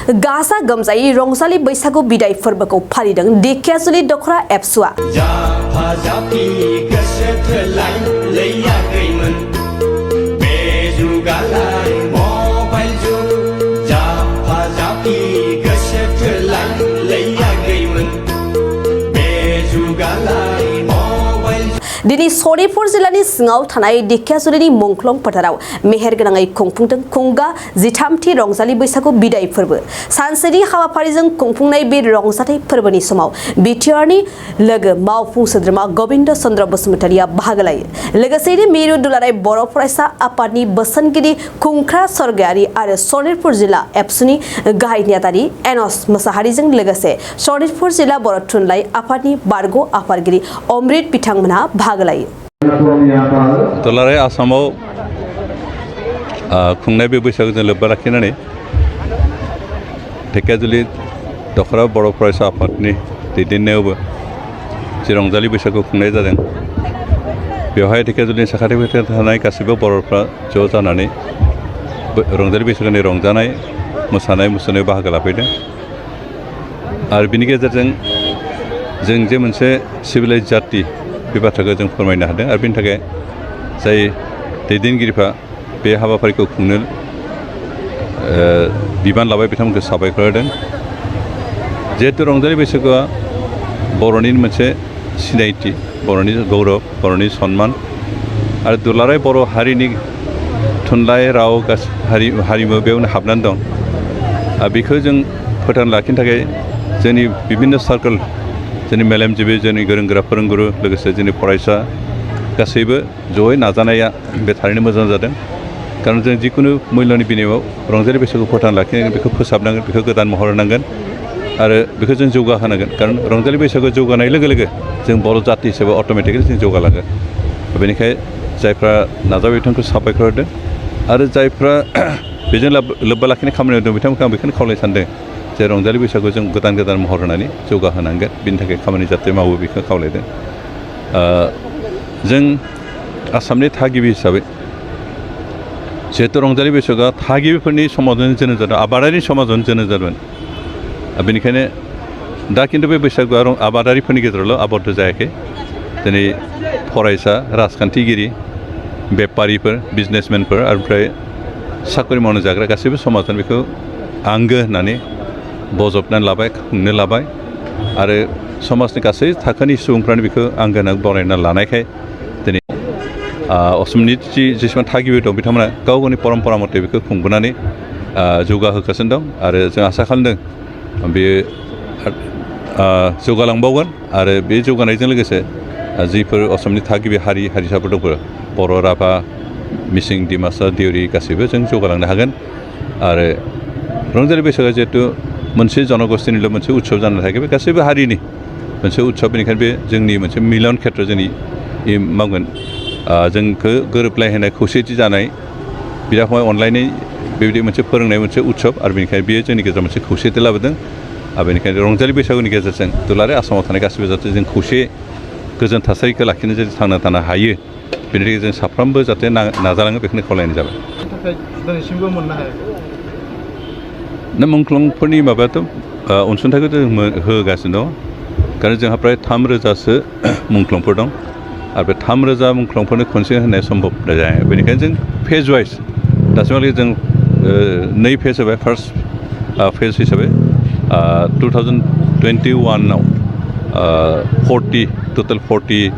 गासा गोमजायै रंजालि बैसागु बिदाय फोरबोखौ फालिदों धेकियाजुलि दखरा एबसुआ। दिनै सनितपुर जिल्लानि सिङाव थानाय धेकियाजुलिनि मुंख्लं फोथाराव मेहेरगोनाङै खुंफुंदों खुंगा 13थि रंजालि बैसागु बिदाय फोरबो। सानसेनि हाबाफारिजों खुंफुंनाय बे रंजाथाइ फोरबोनि समाव बिटिआरनि लोगो मावफुं सोद्रोमा गबिन्द चन्द्र बसुमतारिया बाहागो लायो। लोगोसेनो मिरु दुलाराय बर' फरायसा आफादनि बोसोनगिरि खुंख्रा सरगयारि आरो सनितपुर जिल्ला एबसुनि गाहाय नेहाथारि एनस मोसाहारिजों लोगोसे सनितपुर जिल्ला बर' थुनलाइ आफादनि बारग' आफादगिरि अमृत बिथांमोनहा बाहागो लायो। दुलाराय आसामाव खुंनाय बे बैसागुजों लोब्बा लाखिनानै धेकियाजुलि दखरा बर' फरायसा आफादनि दैदेननायावबो जे रंजालि बैसागु खुंनाय जादों बेवहाय धेकियाजुलिनि साखाथि फाखाथि थानाय गासैबो बर'फ्रा ज' जानानै रंजालि बैसागुनि रंजानाय मोसानाय मुसुरनायाव बाहागो लाफैदों आरो बिनि गेजेरजों जों जे मोनसे सिभिलाइज जाति बे बाथ्राखौ जों फोरमायनो हादों आरो बेनि थाखाय जाय दैदेनगिरिफ्रा बे हाबाफारिखौ खुंनो बिबान लाबाय बिथांमोनखौ साबायखर होदों। जिहेतु रंजालि बैसागुआ बर'नि मोनसे सिनायथि, बर'नि गौरब, बर'नि सन्मान आरो दुलाराय बर' हारिनि थुनलाइ राव हारिमु बेयावनो हाबनानै दं। बेखौ जों फोथांना लाखिनो थाखाय जोंनि बिभिन्न सार्कोल, जोंनि मेलेमजिबि, जोंनि गोरों गोरा फोरोंगुरु, लोगोसे जोंनि फरायसा गासैबो जयै नाजानाया बे थारैनो मोजां जादों। खारन जों जिखुनु मुल्यनि बिनिमयाव रंजालि बैसागुखौ फोथांना लाखिनांगोन, बेखौ फोसाबनांगोन, बेखौ गोदान महर होनांगोन आरो बेखौ जों जौगाहोनांगोन। खारन रंजालि बैसागु जौगानाय लोगो लोगो जों बर' जाति हिसाबै अट'मेटिकेलि जों जौगालांगोन। बेनिखायनो जायफ्रा नाजाबाय बिथांखौ साबायखर होदों आरो जायफ्रा बेजों लोब्बा लाखिनाय खामानियाव दं बिथांमोनखौ आं बेखौनो खावलायनो सानदों जे रंजालि बैसागु जों गोदान गोदान महर होनानै जौगाहोनांगोन, बिनि थाखाय खामानि जाहाथे मावो बेखौ खावलायदों। जों आसामनि थागिबि हिसाबै जिहेतु रंजालि बैसागुआ थागिबिफोरनि समाजावनो जोनोम जादों, आबादारि समाजावनो जोनोम जादोंमोन। बेनिखायनो दा खिन्थु बे बैसागुआ आबादारिफोरनि गेजेरावल' आबद्ध जायाखै। दिनै फरायसा, राजखान्थिगिरि, बेपारिफोर, बिजनेसमेनफोर ओमफ्राय साख्रि मावनो जाग्रा गासैबो समाजानो बेखौ आंगो होननानै बजबनानै लाबाय, खुंनो लाबाय आरो समाजनि गासै थाखोनि सुबुंफ्रानो बेखौ आंगो होनना बरायना लानायखाय दिनै असमनि जेसेबां थागिबि दं बिथांमोना गाव गावनि परम्परा मथे बेखौ खुंबोनानै जौगाहोगासिनो दं आरो जों आसा खालामदों बेयो जौगालांबावगोन आरो बे जौगानायजों लोगोसे जिफोर असमनि थागिबि हारिसाफोर दं, बर', राभा, मिसिं, डिमासा, देउरि गासैबो जों जौगालांनो हागोन। आरो रंजालि बैसागुआ जिहेतु मोनसे जनगोष्ठीनिल' मोनसे उत्सव जानानै थायाखै, बे गासैबो हारिनि मोनसे उत्सव। बेनिखायनो बे जोंनि मोनसे मिलन खेत्र जोंनि मावगोन जोंखौ गोरोबलायहोनाय, खौसेथि जानाय, बिदा फंबाय अनलायनाय बेबायदि मोनसे फोरोंनाय मोनसे उत्सव आरो बेनिखायनो बेयो जोंनि गेजेराव मोनसे खौसेथि लाबोदों। आरो बेनिखायनो रंजालि बैसागुनि गेजेरजों दुलाराय आसामाव थानाय गासैबो जाहाथे जों खौसे गोजोन थासारिखौ लाखिनो जुदि थांना थानो हायो, बेनि थाखाय जों साफ्रोमबो जाहाथे नाजालाङो बेखौनो खावलायनाय जाबाय। दिनैसिमबो मोननो हायाखै दा मुंख्लंफोरनि माबायाथ' अनसुंथाइखौ जों होगासिनो दं। खारन जोंहा प्राय 3,000सो मुंख्लंफोर दं आरो बे 3,000 मुंख्लंफोरनो खनसे होनाया सम्भब जाया। बेनिखायनो जों फेज वाइज दासिमहालागै जों 2 फेज होबाय। फार्स्ट फेज हिसाबै 2021आव 40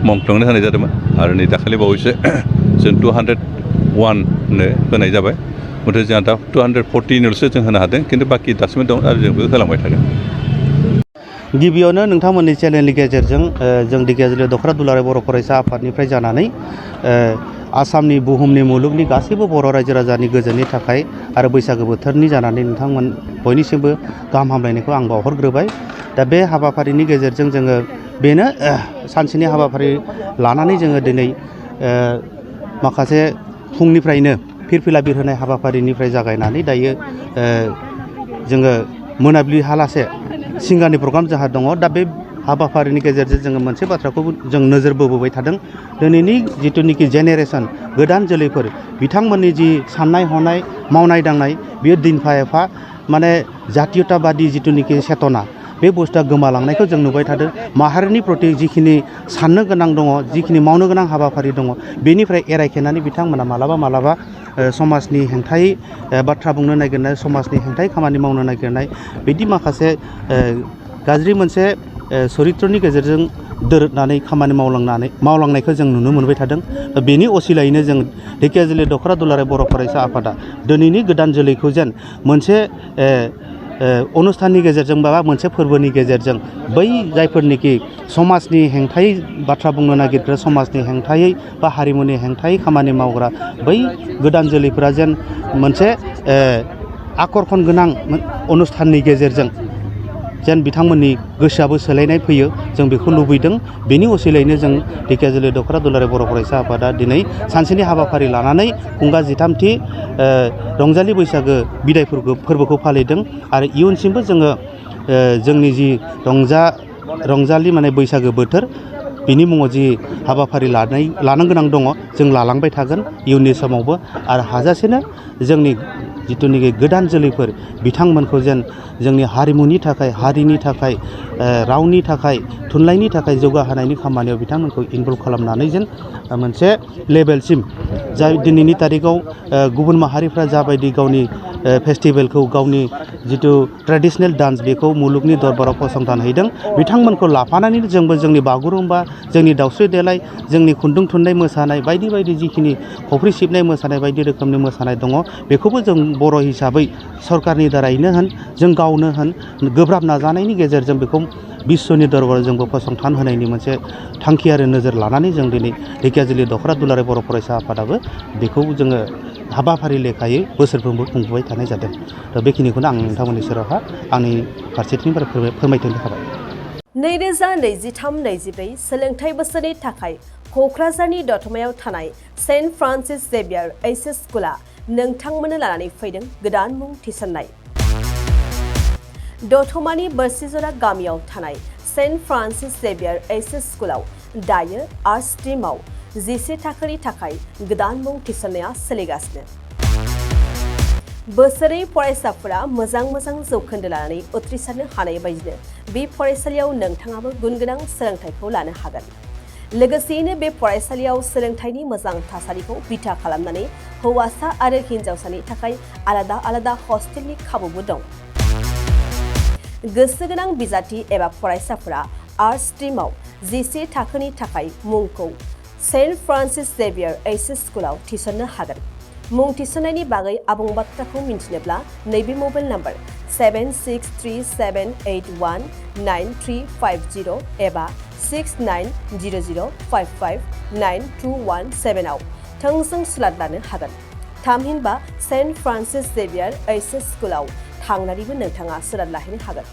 मुंख्लंनो होनाय जादोंमोन आरो नै दाखालि बावैसो जों 201नो होनाय जाबाय। नाथाय जोंहा दा 240ल'सो जों होनो हादों, खिन्थु बाखि दासिमबो दं आरो जोंबो होलांबाय थागोन। गिबियावनो नोंथांमोननि चेनेलनि गेजेरजों जों धेकियाजुलि दखरा दुलाराय बर' फरायसा आफादनिफ्राय जानानै आसामनि बुहुमनि मुलुगनि गासैबो बर' रायजो राजानि गोजोननि थाखाय आरो बैसागो बोथोरनि जानानै नोंथांमोन बयनिसिमबो गाहाम हामलायनायखौ आं बावहरग्रोबाय। दा बे हाबाफारिनि गेजेरजों जोङो बेनो सानसेनि हाबाफारि लानानै जोङो दिनै माखासे फुंनिफ्रायनो फिरफिला बिरहोनाय हाबाफारिनिफ्राय जागायनानै दायो जोङो मोनाबिलिहालासे सिंगानि प्रग्राम जोंहा दङ। दा बे हाबाफारिनि गेजेरजों जोङो मोनसे बाथ्राखौ जों नोजोर बोबोबाय थादों। दिनैनि जिथुनिखि जेनेरेसन गोदान जोलैफोर बिथांमोननि जि साननाय हनाय मावनाय दांनाय बेयो दिनफा एफा माने जातीयताबादि जिथुनिखि चेतना बे बुस्थुआ गोमालांनायखौ जों नुबाय थादों माहारिनि प्रति जिखिनि साननो गोनां दङ जिखिनि मावनो गोनां हाबाफारि दङ बेनिफ्राय एरायखेनानै बिथांमोना मालाबा समाजनि हेंथायै बाथ्रा बुंनो नागिरनाय समाजनि हेंथायै खामानि मावनो नागिरनाय बिदि माखासे गाज्रि मोनसे चरित्रनि गेजेरजों दोरोदनानै खामानि मावलांनायखौ जों नुनो मोनबाय थादों बेनि असिलायैनो जों ढेकियाजुलि दख'रा दुलाराय बर' फरायसा आफादा दिनैनि गोदान जोलैखौ जेन मोनसे अनुस्थाननि गेजेरजों बा मोनसे फोरबोनि गेजेरजों बै जायफोरनिखि समाजनि हेंथायै बाथ्रा बुंनो नागिरग्रा समाजनि हेंथायै बा हारिमुनि हेंथायै खामानि मावग्रा बै गोदान जोलैफोरा जेन मोनसे आकर्षण गोनां अनुस्थाननि गेजेरजों जेन बिथांमोननि गोसोआबो सोलायनाय फैयो जों बेखौ लुबैदों बेनि असिलायैनो जों ढेकियाजुलि दख'रा दुलाराय बर' फरायसा आफादा दिनै सानसेनि हाबाफारि लानानै खुंगा 13थि रंजालि बैसागो बिदाय फोरबोखौ फालिदों आरो इयुनसिमबो जोङो जोंनि जि रंजालि माने बैसागो बोथोर बिनि मुङाव जि हाबाफारि लानो गोनां दङ जों लालांबाय थागोन इयुननि समावबो आरो हाजासेनो जोंनि जिथुनिखि गोदान जोलैफोर बिथांमोनखौ जेन जोंनि हारिमुनि थाखाय हारिनि थाखाय रावनि थाखाय थुनलाइनि थाखाय जौगाहोनायनि खामानियाव बिथांमोनखौ इनभल्भ खालामनानै जेन मोनसे लेभेलसिम जाय दिनैनि तारिखाव गुबुन माहारिफ्रा जाबायदि गावनि फेस्टिभेलखौ गावनि जिथु ट्रेडिशनेल डान्स बेखौ मुलुगनि दरबाराव फसंथानहैदों बिथांमोनखौ लाफानानै जोंबो जोंनि बागुरुम्बा जोंनि दावस्रि देलाय जोंनि खुन्दुं थुननाय मोसानाय बायदि जिखिनि खफ्रि सिबनाय मोसानाय बायदि रोखोमनि मोसानाय दङ बेखौबो जों बर' हिसाबै सरकारनि दारैनो होन जों गावनो होन गोब्राब नाजानायनि गेजेरजों बेखौ बिश्वनि दरबाराव जोंबो फसंथान होनायनि मोनसे थांखि आरो नोजोर लानानै जों दिनै ढेकियाजुलि दख'रा दुलाराय बर' फरायसा आफादाबो बेखौ जोङो हाबाफारि लेखायै बोसोरफ्रोमबो खुंबोबाय थानाय जादों दा बेखिनिखौनो आं नोंथांमोननि सेरावहा आंनि फारसेथिंनिफ्राय फोरमायथिनो थाबाय 2023-24 सोलोंथाइ बोसोरनि थाखाय क'क्राझारनि दतमायाव थानाय सेन्ट फ्रान्सिस जेभियार एइचएस स्कुला नोंथांमोननो लानानै फैदों गोदान मुं थिसननाय दतमानि बोरसिजरा गामियाव थानाय सेन्ट फ्रान्सिस जेभियार एइचएस स्कुलाव दायो आर्ट्स स्ट्रिमाव 11 थाखोनि थाखाय गोदान मुं थिसननाया सोलिगासिनो बोसोरै फरायसाफोरा मोजां जौखोन्दो लानानै उथ्रिसारनो हानाय बायदिनो बे फरायसालियाव नोंथाङाबो गुनगोनां सोलोंथाइखौ लानो हागोन लोगोसेयैनो बे फरायसालियाव सोलोंथाइनि मोजां थासारिखौ बिथा खालामनानै हौवासा आरो हिन्जावसानि थाखाय आलादा हस्टेलनि खाबुबो दं गोसो गोनां बिजाथि एबा फरायसाफोरा आर्ट्स स्ट्रिमाव 11 थाखोनि थाखाय मुंखौ सेन्ट फ्रान्सिस जेभियार एइचएस स्कुलाव थिसननो हागोन मुं थिसननायनि बागै आबुं बाथ्राखौ मिन्थिनोब्ला नैबे मबाइल नम्बर 7637819350 एबा 6900559217 आव थोंजों सुलाद लानो हागोन थामहिनबा सेन्ट फ्रान्सिस जेभियार एइचएस स्कुलाव थांनानैबो नोंथाङा सुलाद लाहैनो हागोन